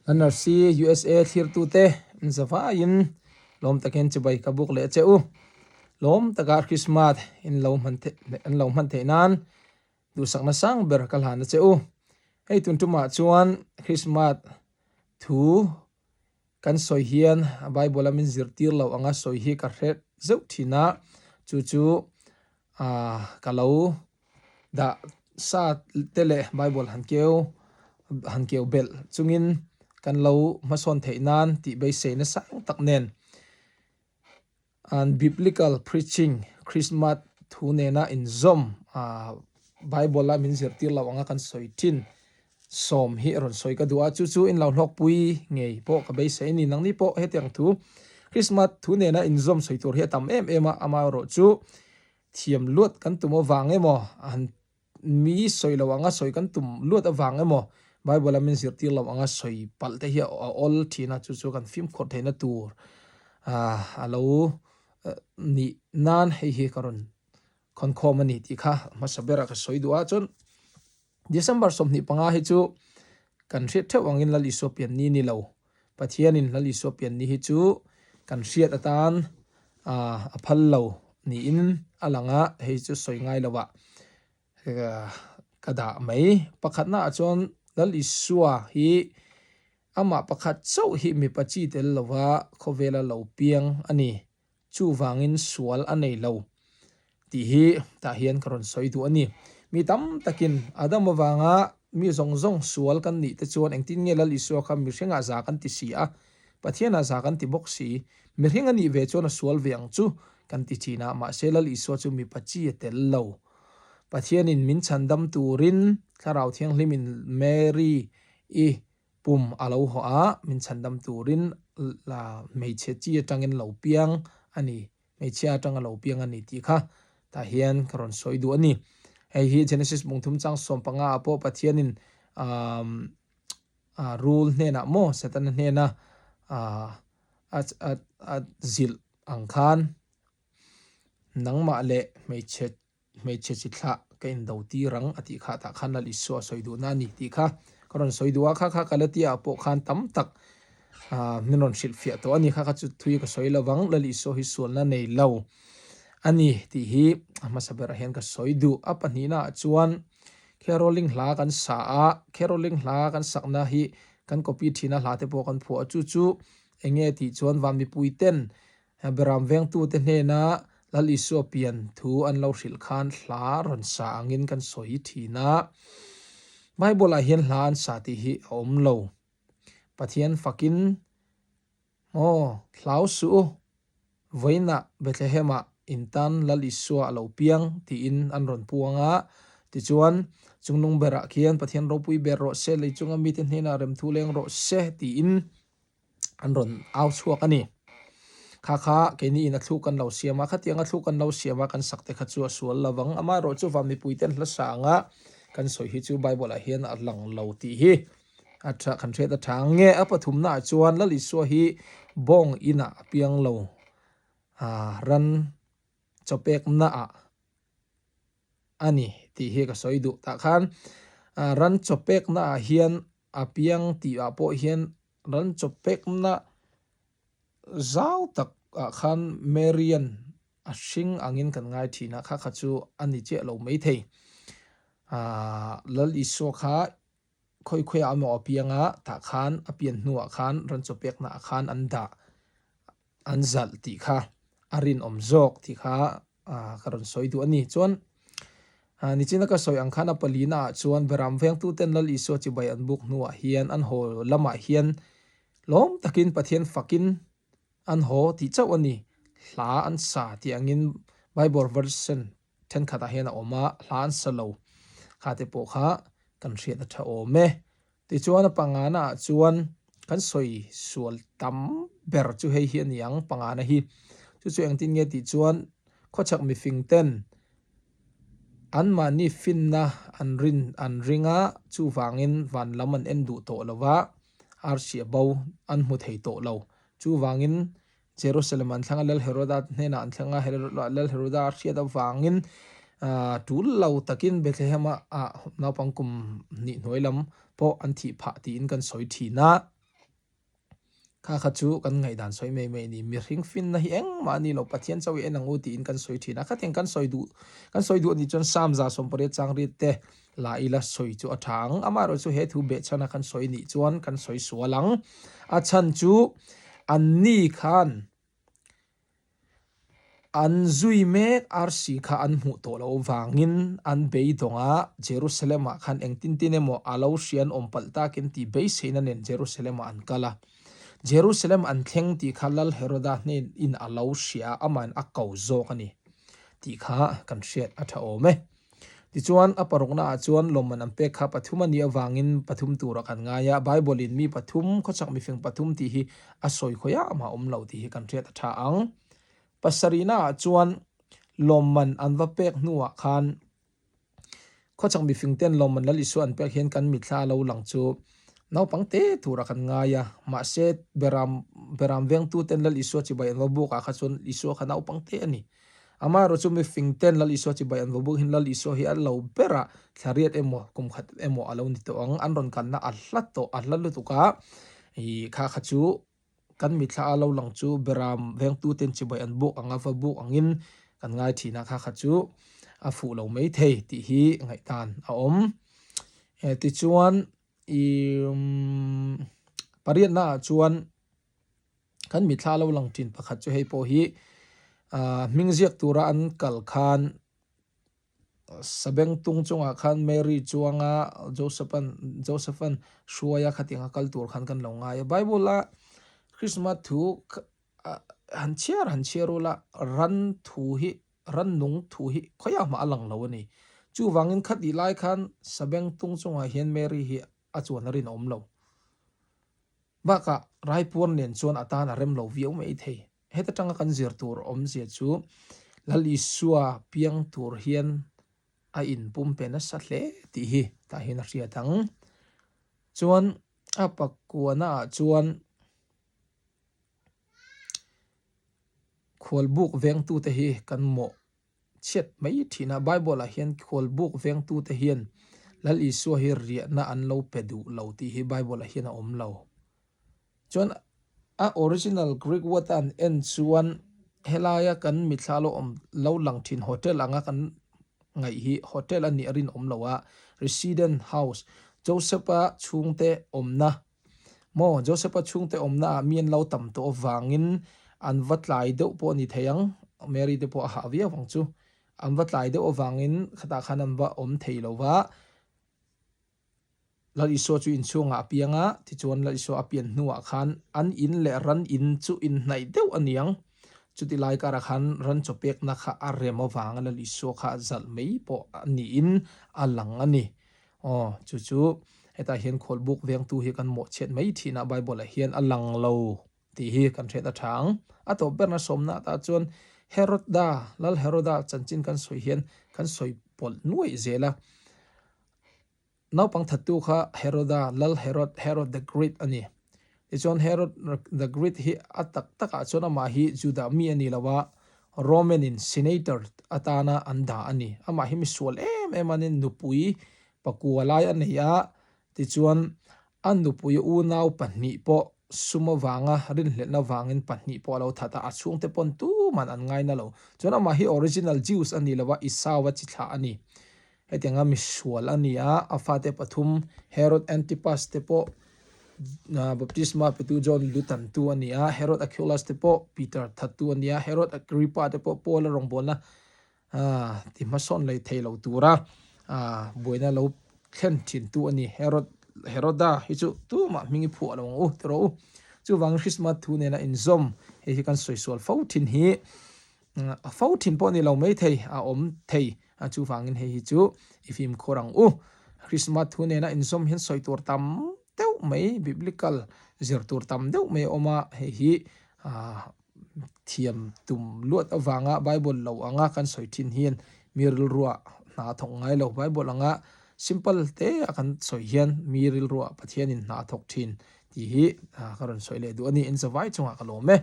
NRC USA thlirtute in zavaiin lawm takin chibai ka buk leh che u. Lawm taka Christmas in lo hman theih an lo hman theih nan duhsakna sang ber ka hlan a che u. Hei tun tumah chuan Christmas thu kan sawi hian Bible a min zirtir lo anga sawi hi ka hre zeuh thin a, chu chu ah ka lo dah sa te leh Bible han keu han keu belh chungin kan lo hmasawn theih nan tih beisei nasa ang tak nen an Biblical preaching Christmas thu nena inzawm ah Bible a min zirtir lo anga kan sawi thin sawm hi a rawn sawi ka duh a, chu chu in lo hlawkpui ngei pawh ka beisei a ni. Nangni pawh hetiang thu Christmas thu nena inzawm sawi tur hi a tam em em a, amaherawh chu thiam luat kan tum avang emaw, han mi sawi lo anga sawi kan tum luat avang emaw, Bible a min zirtir lo anga sawi palh te hi a awl thin a, chu chu kan fimkhur theihna tur a lo nih nan hei hi ka rawn khawnkhawm a ni tih kha hmasa berah ka sawi duh a, chuan December 25 hi chu kan hriat theuh angin Lal Isua pian ni ni lo. Pathianin Lal Isua pian ni hi chu kan hriat atan a phal lo niin a lang a, hei chu sawi ngai lo ah ka dah mai. Pakhatna ah chuan Lal Isua hi amah pakhat chauh hi mipa chi tel lova khawvela lo piang a ni. Chuvangin sual a nei lo tih hi tah hian ka rawn sawi duh a ni. Mi tam takin Adam avanga mi zawng zawng sual kan nih te chuan engtin nge Lal Isua kha mihringah za kan ti si a, Pathianah za kan ti bawk si. Mihring a nih ve chuan a sual ve ang chu kan ti thin a, mahse Lal Isua chu mipa chi a tel lo. Pathianin min chhandam turin Thlarau Thianghlimin Mary i Pum a lo haw a, min chhandam turin la hmeichhe chi atangin lo piang a ni, hmeichhia atanga lo piang a ni tih kha tah hian ka rawn sawi duh a ni. Hei hi Genesis bungthum chang 15 ah pawh Pathianin aah rul hnenah maw Setana hnena aah a zilh ang khan nangmah leh hmeichhe Hmeichhe chi thlah ka indo tir ang a tih kha tah khan Lal Isua a sawi duhna a ni tih kha ka rawn sawi duh a, kha kha Galatia ah pawh khan tam tak min rawn hrilh fiah tawh a ni, kha kha chu thui ka sawi lovang, Lal Isua hi sualna nei lo a ni tih hi a hmasa berah hian ka sawi duh. A pahnihna ah chuan caroling hla kan sa a, caroling hla kan sakna hi kan copy thin a, hla te pawh kan phuah a, chu chu enge tih chuan van mipui ten Beram vengtute hnena Lal Isua pian thu an lo hrilh khan hla rawn sa angin kan sawi thin a. Bible-ah hian hla an sa tih hi a awm lo. Pathian fakin, Aw, hlau suh u, vawiinah Bethlehem-ah in tan Lal Isua a lo piang tiin an rawn puang a. Tichuan, chungnung berah khian Pathian ropui ber rawh se, lei chunga mite hnenah remthu leng rawh se tiin an rawn au chhuak a ni. Kha kha keini in a thluk kan lo siam a, khatiang a thluk kan lo siam a kan sak te kha chu a sual lo vang. Amaherawh chu van mipui ten hla sanga kan sawi hi chu Bible ah hian a lang lo tih hi a tha kan hriat a tha ang nge. A pathumna ah chuan Lal Isua hi bawng inah a piang lo, ran chawpekna ah a ni tih hi ka sawi duh. Tah khan ran chawpekna ah hian a piang tih ah pawh hian ran chawpekna zau tak ah khan Marian a hring angin kan ngai thin a, kha kha chu a ni chiah lo maithei. Lal Isua kha khawi khawiah emaw a piang a, tah khan a pian hnuah khan ran chawpekna ah khan an dah an zalh tih kha a rinawm zawk tih kha ka rawn sawi duh a ni. Chuan nichina ka sawi ang khan a palina ah chuan Beram vengtuten Lal Isua chibai an buk hnuah hian an haw lamah hian lawm takin Pathian fakin an haw tih chauh a ni. Hla an sa tih angin Bible version thenkhatah hian a awm a, hla an sa lo kha te pawh kha kan hriat a tha awm e. Tichuan a pangana ah chuan kan sawi sual tam ber chu hei hi a ni ang pangana hi. Chu chu engtin nge tih chuan khawchhak mifing ten anmahni finna an rin an ring a, chuvangin van lam an en duh tawh lo va, arsi a bo an hmu thei tawh lo. Chuvangin Jerusalem an thleng a, Lal Heroda hnenah an thleng a, Lal Heroda a hriat avangin tul lo takin Bethlehem-a naupang kum hnih hnuai lam pawh an thih phah tiin kan sawi thin a. Kha kha chu kan ngaihdan sawi mai mai a ni. Mihring finna hi engmah a ni lo, Pathian chauh i en ang u tiin kan sawi thin a. Khatiang kan sawi duh kan sawi duh a nih chuan Psalm 180 chang riat te la ila sawi chu a tha ang. Amaherawhchu he thu behchhana kan sawi nih chuan kan sawi sual ang. A chhan chu anni khan An zui mek arsi kha an hmuh tawh loh vangin an beidawng a, Jerusalem-ah khan engtin tin emaw a lo hria an awm palh takin tih beiseina nen Jerusalem-ah an kal a. Jerusalem an thleng tih kha Lal Heroda hnenin a lo hria a, amahin a ko zawk a ni tih kha kan hriat a tha awm e. Tichuan, a paruknaah chuan lawmman an pek kha pathum a nih avangin pathum turah kan ngai a, Bible-in mi pathum, khawchhak mifing pathum tih hi a sawi khawiah mah awm lo tih hi kan hriat a tha ang. Pasarihnaah chuan lawmman an va pek hnuah khan khawchhak mifing ten lawmman Lal Isua an pek hian kan mitthla a lo lang chu naupang te turah kan ngai a, mahse beram beram vengtu ten Lal Isua chibai an va bukah kha chuan Isua kha naupang te a ni. Amaherawh chu mifing ten Lal Isua chibai an va buk hin Lal Isua hi a lo ber a, thla riat emaw kum khat emaw a lo ni tawh ang, an rawn kalna a hla tawh, a hla lutuk a, ih kha kha chu kan mithla a lo lang chu beram vengtu ten chibai an buk ang a va buk angin kan ngai thin a, kha kha chu a fuh lo mai thei tih hi ngaihdan a awm. Tichuan ih pariatna ah chuan. Kan mithla lo lang thin pakhat chu hei pawh hi ah hming ziak tura an kal khan sabeng tung chungah khan Mary chuanga Joseph-an Joseph-an hruaia khatiang a kal tur khan kan lo ngai a. Bible a Christmas thu han chhiar han chhiar ula ran thu hi ran nung thu hi khawiah mah a lang lo a ni. Chuvangin khatih lai khan sabeng tung chungah hian Mary hi a chuan a rinawm lo. Bakah Raipuar nen chuan a tan a rem lo viau mai thei. Heta tanga kan zir tur awmzia chu Lal Isua piang tur hian a inpum pe nasa hle tih hi tah hian a hriat ang. Chuan a pakuana ah chuan khualbuk vengtute hi kan mawh chhiat mai thin a. Bible ah hian khualbuk vengtute hian Lal Isua hi riahna an lo pe duh lo tih hi Bible ah hian a awm lo. Chuan a original Greek word a an en chuan helaia kan mithla lo awm lo lang thin hotel anga kan ngaih hi hotel a nih a rinawm lo a, resident house, Joseph-a chhungte awmna Maw, Joseph-a chhungte awmna ah mi an lo tam tawh avangin an va tlai deuh pawh a ni thei ang, Mary te pawh a hah viau ang chu. An va tlai deuh avangin khatah khan an va awm thei lo va, Lal Isua chu inchhungah a piang a, tichuan Lal Isua a pian hnuah khan an in leh ran in chu inhnaih deuh a ni ang. Chuti lai karah khan ran chaw pekna kha a rem avanga Lal Isua kha zalh mai pawh a niin a lang a ni. Aw, chu chu hetah hian khualbuk vengtu hi kan mawhchhiat mai thin a, Bible ah hian a lang lo tih hi kan hriat a tha ang. A tawp berna sawmna atah chuan Heroda, Lal Heroda chanchin kan sawi hian kan sawi pawlh nuaih zel a. Naupang thattu kha Heroda, Lal Herod, Herod the Great a ni. Tichuan Herod the Great hi a tak takah chuan amah hi Judah mi a ni lo a, Roman in senator atana an dah a ni. Amah hi misual em em anin nupui pakua lai a nei a, tichuan a nupui unau pahnih pawh sum avanga rinhlelhna vangin pahnih pawh a lo that a, a chhungte pawn tuman an ngaina lo. Chuan amah hi original Jews a ni lo a, Esau-a chi thlah a ni. Hetianga misual a ni a, a fate pathum Herod Antipas te pawh baptisma petu John lutantu a ni a, Herod Archelaus te pawh Peter thattu a ni a, Herod Agrippa te pawh Paula rawngbawlna ti hmasawn leh thei lo tura buaina lo thlen thintu a ni. Herod Heroda hi chu tumah hming i phuah lo ang u ti rawh u. Chuvangin Christmas thu nena inzawm hei hi kan sawi sual fo thin hi. A fo thin pawh a ni lo mai thei, a awm thei a chuvangin hei hi chu i fimkhur ang u. Christmas thu nena inzawm hian sawi tur tam deuh mai, biblical zir tur tam deuh mai a awm a, hei hi thiam tum luat avanga Bible lo anga kan sawi thin hian mi rilruah hna a thawk ngai lo. Bible anga simple te a kan sawi hian mi rilruah Pathianin hna a thawk thin tih hi ka rawn sawi leh duh a ni. Inzavai chungah ka lawm e.